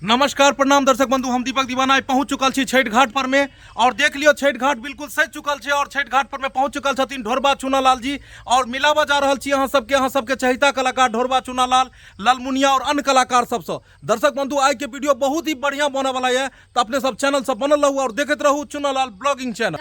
नमस्कार प्रणाम दर्शक बंधु, हम दीपक दीवाना आइ पहुंच चुकल छी छठि घाट पर में और देख लियो छठि घाट बिल्कुल सज चुकल छै और छठि घाट पर में पहुंच चुकल छथिन ढोरबा चुनालाल जी और मिलावा जा रहल छी अहाँ सबके, अहाँ सबके चहिता कलाकार ढोरबा चुनालाल, ललमुनिया और अन्य कलाकार सबसँ। दर्शक बंधु, आइ के वीडियो बहुत ही बढ़िया बने वाला है, तो अपने सब चैनल सब बनल रहू और देखते रहू चुनालाल ब्लॉगिंग चैनल।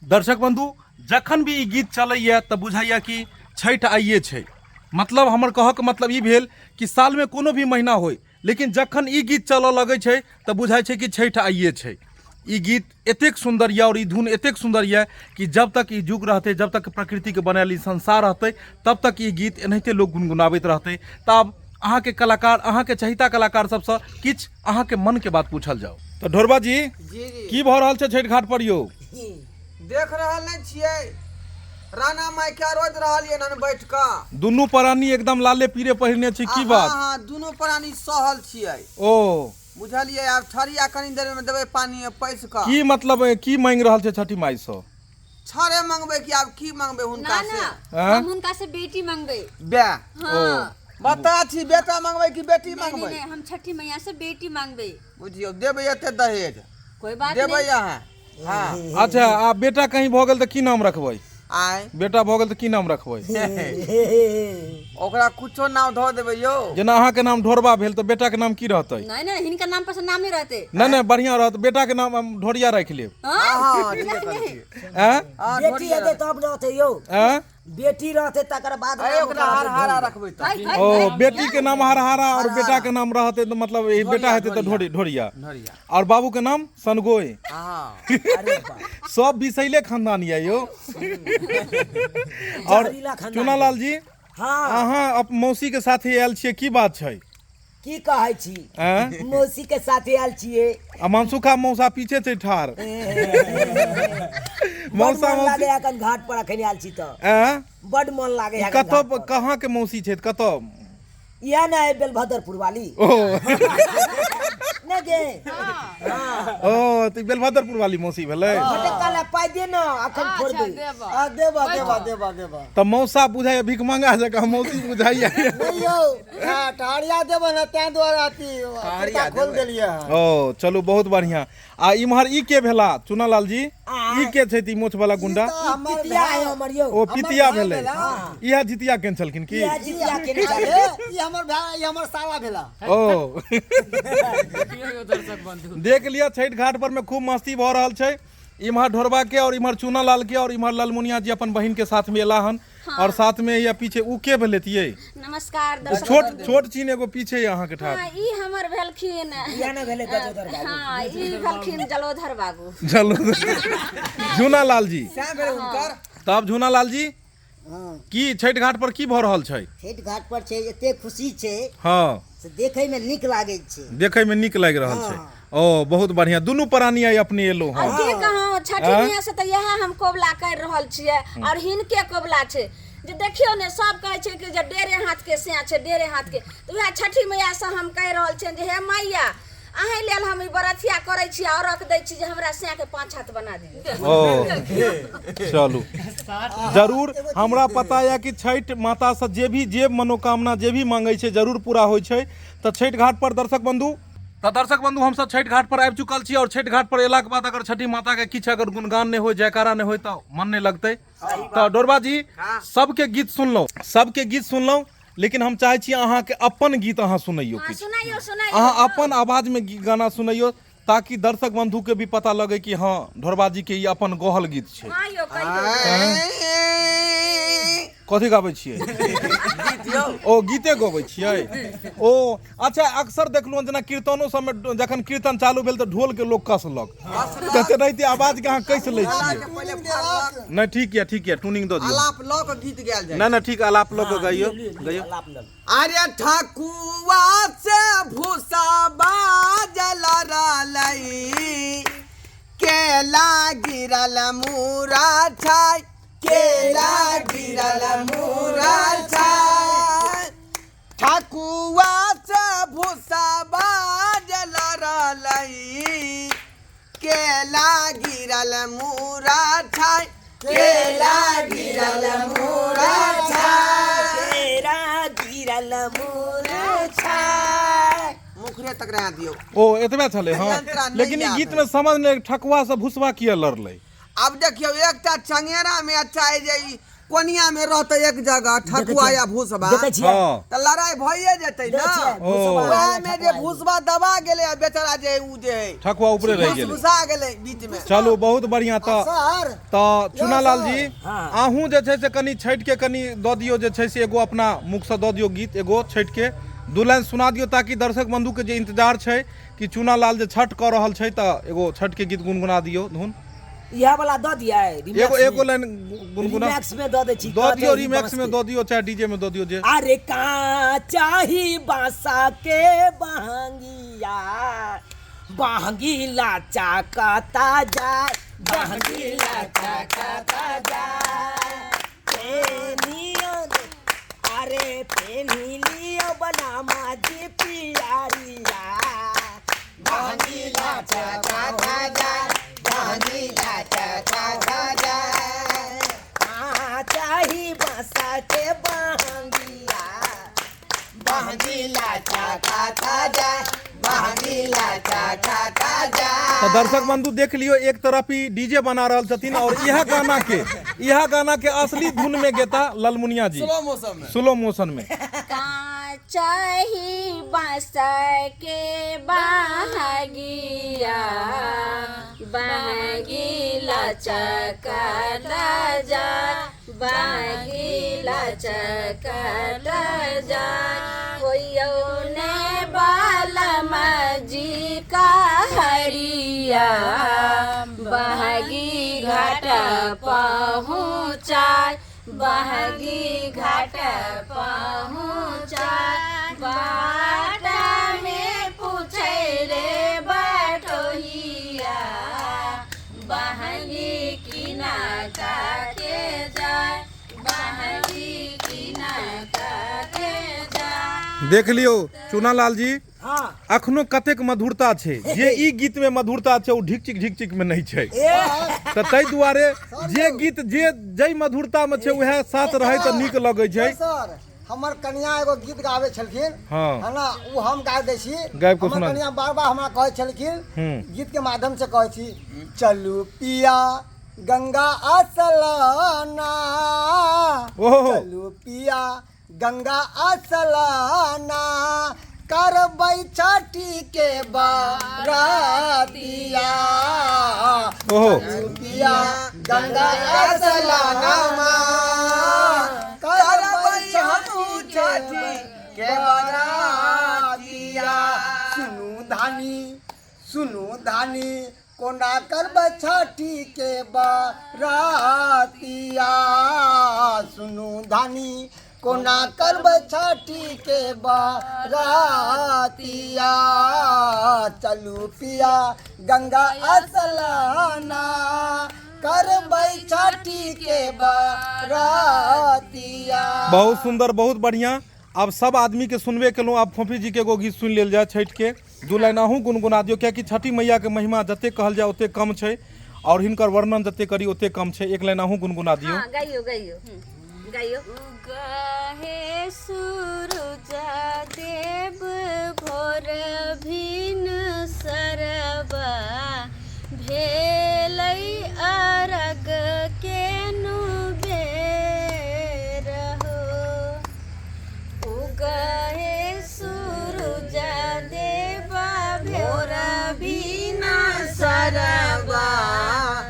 दर्शक बंधु, जखन भी ई गीत चलैया तऽ बुझाइया कि छठि आइए छै। मतलब हमर कहऽके मतलब ई भेल कि सालमे कोनो भी महीना होय, लेकिन जखन ई गीत चलऽ लगै छै तऽ बुझाइ छै कि छठि आइए छै। ई गीत एतेक सुन्दर यऽ और ई धुन एतेक सुन्दर यऽ कि जब तक ई युग रहतै, जब तक प्रकृतिके बनायल ई संसार रहतै, तब तक ई गीत एनाहिते लोक गुनगुनाबैत रहतै। तऽ आब अहाँके कलाकार, अहाँके चहिता कलाकार सबसँ किछु अहाँके मनके बात पूछल जाओ। तऽ ढोरबा जी, जी जी, की भऽ रहल छै छठि घाट पर यौ? देख रहल नहि छियै, राणा माय के रोज रहल ये नन बैठ कऽ। दुनू प्राणी एकदम लाले पीरे पहिरने छी, की बात? हाँ, दुनू प्राणी सहल छियै। ओ बुझलियै, आब ठरिया कनी देर में देबै पानी में पैस कऽ। की मतलब, की मांगि रहल छै छठी माई सँ? छड़े मंगबै कि आब की मंगबै हुनका ना से? ना, हाँ? हम हुनका से बेटी मंगबै। बे हाँ। बता छी, बेटा मंगबै कि बेटी नहीं, नहीं, मंगबै? नहीं, हम छठी मैया से बेटी मांगबै। बुझियौ, देबै एते दहेज? कोई बात देबै नहीं। अहाँ? हाँ। अच्छा, आ बेटा कहीं भऽ गेल तऽ की नाम रखबै? आय बेटा भऽ गेल तऽ की नाम रखबै? ओकरा कुछो नाम धऽ देबै यौ। जेना अहाँके नाम ढोरबा भेल तऽ बेटा के नाम की रहतै? नहीं नहीं, हिनकर नाम पर से नाम नहीं रहते। नहीं नहीं, बढ़िया रहत, बेटा के नाम हम ढोरिया राखि लेब। हाँ? हाँ, ठीके कहै छियै। आँय? हाँ, बेटी ढोरिया हेतै तब रहतै यौ। आँय? बेटी रहतै तकर बाद अरे नाम ओकरा ओकरा हर हरा रहतै। रखबै तऽ। हाय, हाय, ओ हाय। बेटी के नाम हरहारा और बेटा के नाम रहतै तऽ मतलब ई बेटा हेतै तऽ ढोरी, ढोरिया। ढोरिया। और बाबू के नाम सनगोई। हाँ। अरे बाप। सब विषैले खानदान ये यौ। और जहरीला खानदान। चुनालाल जी, हाँ। अहाँ मौसी के साथे आयल छियै, की बात छै? की कहै छी? आँय? मौसी के साथे आयल छियै। आ मनसुखा मौसा पीछे छै ठाढ़। बड मौसा मन मौसी लागे एखन घाट पर अखन आयल छी तऽ। आँय? बड मन लागे एखन कतऽ घाट पर। कहाँ के मौसी छै, कतऽ? इएह ने है बेलभद्रपुर वाली। ओ। ने गे? हाँ। ओ, तऽ ई बेलभद्रपुर वाली मौसी भेलै? फटक्का ला पाइ दे ने, अखन फोड़बै। आ, देबा, देबा, देबा, देबा। तऽ मौसा बुझाइया भिखमंगा जकाँ, मौसी बुझाइया। नहि यौ, हाँ, टहरिया देबै ने, ताहि दुआरे अथी कुर्ता खोल देलियै हँ। ओ चलू बहुत बढ़िया। आ इम्हर ई के भेला चुनालाल जी? ई के छै ई मोछ वाला गुंडा? ई तऽ हमर पितिया है भाय हमर यौ। ओ पितिया भाय भेलै। भेला। इएह जितिया केने छलखिन की? इएह जितिया केने अरे, छलखिन। ई हमर भाय, ई हमर साला भेला। ओ देखियौ दर्शक बंधु, देख लिअ, छठि घाट पर में खूब मस्ती भऽ रहल छै। इम्हर ढोरबा के और इम्हर चूना लाल के और इम्हर ललमुनिया जी अपन बहिन के साथ में एला हन। और साथ में या पीछे उ के भेलै तियै? नमस्कार दर्शक छोट बंधु। छोट चीन एगो पीछे यऽ अहाँके ठाढ़। हाँ, ई हमर भेलखिन। इएह ने भेलै गजोधर बाबू। हाँ, ई भेलखिन जलोधर बाबू। चलू झूना लाल जी। सएह भेलै हुनकर। तब झूना लाल जी, हँ। की छठि घाट पर की भऽ रहल छै? छठि घाट पर छै एते खुशी छै। हँ। से देखै में नीक लागै छै। देखै में नीक लागि रहल छै। ओ बहुत बढ़िया, दुनू प्राणी आइ अपने एलहुँ हँ। और की कहूँ, छठि मैया से तऽ इएह हम कबुला करि रहल छियै और हिनके कबुला छै जे देखियौ ने, सब कहै छै कि जे डेढ़े हाथ के सैं छै, डेढ़े हाथ के, तऽ उएह छठि मैया से हम कहि रहल छियनि जे हे मैया, अहीं लेल हम ई बरथिया करै छी, अर्घ दै छी जे हमरा सैं के 5 हाथ बना दियौ। ओ चलू, जरूर हमरा पता यऽ कि छठि माता से जे भी जे मनोकामना जे भी मांगै छै जरूर पूरा होइ छै। तऽ छठि घाट पर दर्शक बंधु, तऽ दर्शक बंधु हमसब छठि घाट पर आबि चुकल छी और छठि घाट पर एलाके बाद अगर छठि माता के किछु अगर गुणगान नहि होइ, जयकारा नहि होइ तऽ मन नहि लगतै। तऽ डोरबा जी, सबके गीत सुनलहुँ, सबके गीत सुनलहुँ, लेकिन हम चाहै छी अहाँके अपन गीत अहाँ सुनैयौ। हाँ, किछु सुनाइयौ, सुनाइयौ। अहाँ अपन आवाजमे गाना सुनैयौ ताकि दर्शक बंधु के भी पता लगे कि हाँ ढोरबा जी के ई अपन गहल गीत छै। हाँ यौ, कहियौ। कथी गाबै छियै? ओ गीते गबै छियै। ओ अच्छा, अक्सर देखलहुँ जेना कीर्तनो सबमे जखन कीर्तन चालू भेल तऽ ढोल के लोक कसलक, तऽ तेनाहिते आवाज के अहाँ कसि लै छियै? पहिले फाड़लक। नहि, ठीक यऽ, ठीक यऽ, ट्यूनिंग दऽ दियौ। आलाप लऽ कऽ गीत गायल जाइ। नहि नहि, ठीक, आलाप लऽ कऽ गाइयौ, गाइयौ। आलाप लऽ। अरे ठकुआ से भूसा बाजल रहलै, केला गिरल मुरा छाय, केला गिरल मुरा छाय। ठकुआ से भूसा बाजल रहलै, केला गिरल मुरा छाय, केला गिरल मुरा छाय। केरा गिरल मुरा छाय। मुखरे तक रह दियौ। ओ एतबे छलै? हँ। यंत्रा नहि लेकिन ई याद गीत में समझ नहि, ठकुआ से भुसबा किया लड़लै? आब देखियौ, एकटा चंगेरा में अच्छा है जे ई कोनिया में रहतै एक जगह ठकुआ या भूसबा, देखै छियै? हँ। तऽ लड़ाई भइए जेतै ने। देखै छियै? ओ। भूसबा वएह में जे ठकुआ। भूसबा दबा गेलै आ बेचारा जे उ जे है ठकुआ ऊपरे रहि गेलै, भूसभुसा गेलै बीच में। चलू बहुत बढ़िया। तऽ सर, तऽ चुनालाल जी, हाँ। अहूँ जे छै से कनि छठि के कनि दऽ दियौ, जे छै से एगो अपना मुखसँ दऽ दियौ गीत, एगो छठि के दू लाइन सुना दियौ ताकि दर्शक बंधु के जे इंतजार छै कि चुनालाल जे छठ कऽ रहल छै, तऽ एगो छठ के गीत गुनगुना दियौ धुन। इएह वाला दऽ दियै? एगो एगो लाइन गुनगुना, रिमैक्स में दऽ दै छी। दऽ दियौ, रिमैक्स में दऽ दियौ चाहे डीजे में दऽ दियौ जे। अरे काचाही बांसा के बहंगिया, बहंगीला चाकता जाय, बहंगीला चाकता जाय। पेनियो, अरे पेनी लियो बनामा जी पियारिया, बहंगीला चाकता जाय, बहंगीला चाकता जाय। चाही बांसा के बहंगिया, बहंगीला चाकता जाय, बहंगीला चाकता जाय। तऽ दर्शक बंधु देख लियौ, एक तरफ ई डीजे बना रहल छथिन और इएह गाना के, इएह गाना के असली धुन में गेता ललमुनिया जी। स्लो मोशन में, स्लो मोशन में। काचही बांस के बहगिया, बहगीला चकता जा, बहगीला चकता जा। होइयो ने बालम जी का हरिया, बहगी घाट पहुँचाय, बहगी घाट पहुँचाय। बाट में पूछै रे बटोहिया, बहगी किना के जाय, बहगी किना के जाय। देख लियौ चुनालाल जी, हाँ। अखनो कतेक मधुरता छै। जे ई गीत में मधुरता छै ओ ढिकचिक ढिकचिक में नहि छै। तऽ ताहि दुआरे जे गीत जे जाहि मधुरता में छै उएह साथ रहै तऽ नीक लगै छै। सर, हमर कनिया एगो गीत गाबै छलखिन। हाँ। है ना, ओ हम गा दै छी। गाबि कऽ हमर सुना। कनिया बार बार हमरा कहै छलखिन। हूँ। गीत के माध्यम से कहै छी, चलू पिया गंगा असलाना। ओहो। चलू पिया गंगा असलाना, करबै छठी के बारातिया। ओहो। चलू पिया गंगा असलाना, करबै छठी के बारातिया। सुनू धानी, सुनू धानी, कोना करबै छठी के बारातिया। सुनू धानी, कोना करबै छठी के बारातिया। चलू पिया गंगा असलाना, करबै छठी के बारातिया। बहुत सुंदर, बहुत बढ़िया। आब सब आदमी के सुनबे केलहुँ, आब फोफी जी के एगो गीत सुनि लेल जाय छठि के। दू लाइन अहूँ गुनगुना दियौ, कियाकि छठि मैया के महिमा जतेक कहल जाय ओतेक कम छै, और हिनकर वर्णन जतेक करी ओतेक कम छै। एक लाइन अहूँ गुनगुना दियौ। हाँ, गाइयो गाइयो गाइयो। उगहे सूरज देव भोर भिन सरबा, भेलै अरग केनु बेर हो। उगहे सूरज देव भोर भिन सरबा,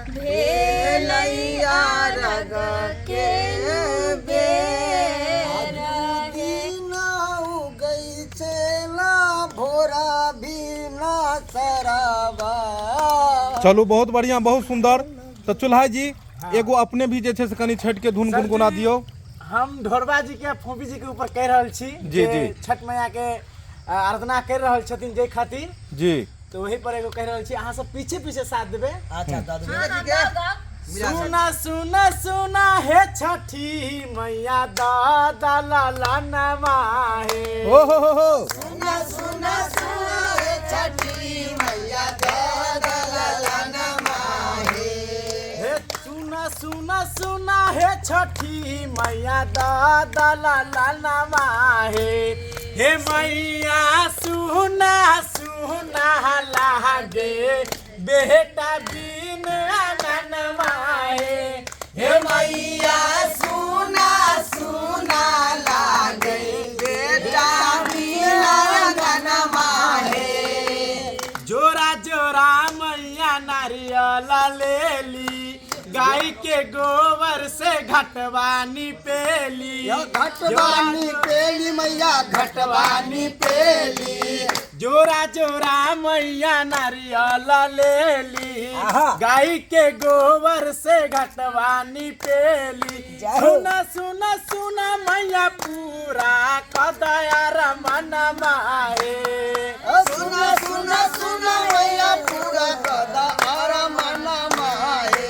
भेलै अरग केनु बेर। दिना उगै छेला भोरा बिना सराबा। चलू, बहुत बढ़िया, बहुत सुंदर। तऽ चुल्हा जी, एगो अपने भी जे छै से कनि छठि के धुन गुनगुना दियौ। हम ढोरबा जी के, फोफी जी के ऊपर कहि रहल छी जी, जे जी। छठ मैया के आराधना करि रहल छथिन जाहि खातिर, जी, तऽ ओही पर एगो कहि रहल छी, अहाँ सब पीछे पीछे साथ देबै। अच्छा, दऽ देबै। हाँ, गाओ गाओ। सुना सुना सुना हे छठी मैया, दादा लाला नमाहे। ओ हो हो हो। सुना सुना सुना हे छठी मैया, दादा लाला नमाहे। हे सुना सुना सुना हे छठी मैया, दादा लाला नमाहे। हे मैया सुना सुना लागे बेटा बिन आंगन माहे। हे मैया सुना सुना लागे बेटा बिना आंगन माहे। जोरा जोरा मैया नारियल लेली, गाय के गोबर से घटवानी पेली। घटवानी पेली मैया, घटवानी पेली। जोरा जोरा मैया नारियल लेली, गाय के गोबर से घटवानी पेली। सुना सुना सुना मैया पूरा कदया रमन माहे। सुना सुना सुना मैया पूरा कदा आराम माहे।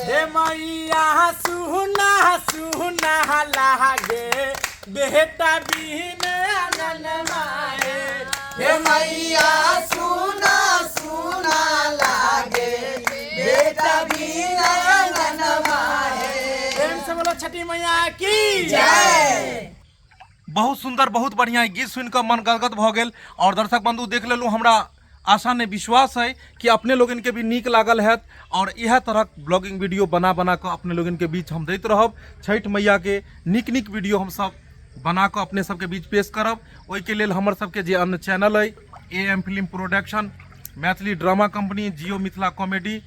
हे मैया सुना सुना लागे बेटा बिन आंगन माहे। हे मैया सुना सुना लागे बेटा बिना आंगन माहे। प्रेम से बोलो छठी मैया की जय। बहुत सुंदर, बहुत बढ़िया। ई गीत सुनि कऽ मन गदगद भऽ गेल। और दर्शक बंधु, देख लेलहुँ, हमरा आशा नहि विश्वास है कि अपने लोगन के भी नीक लागल हैत, और इएह तरहक ब्लॉगिंग वीडियो बना बना कऽ अपने लोगन के बीच हम दैत रहब। छठि मैया के नीक नीक वीडियो हमसब बना कऽ अपने सबके बीच पेश करब। ओहिके लेल हमर सबके जे अन्य चैनल अइ, A M film production, Maithili drama company, Jio Mithila comedy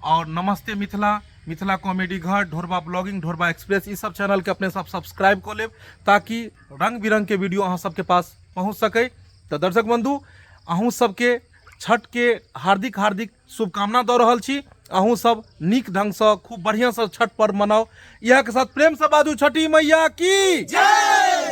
और नमस्ते मिथिला, मिथिला कॉमेडी घर, ढोरबा ब्लॉगिंग, ढोरबा एक्सप्रेस, ई सब चैनल के अपने सब सब्सक्राइब कऽ लेब, ताकि रंग बिरंग के वीडियो अहाँ सबके पास पहुँच सकै। तऽ दर्शक बंधु, अहूँ सबके छठ के हार्दिक हार्दिक शुभकामना दऽ रहल छी। अहूँ सब नीक ढंगसँ खूब बढ़िआँसँ छठ पर्व मनाउ। इएह के साथ प्रेमसँ बाजू छठी मैया की जय।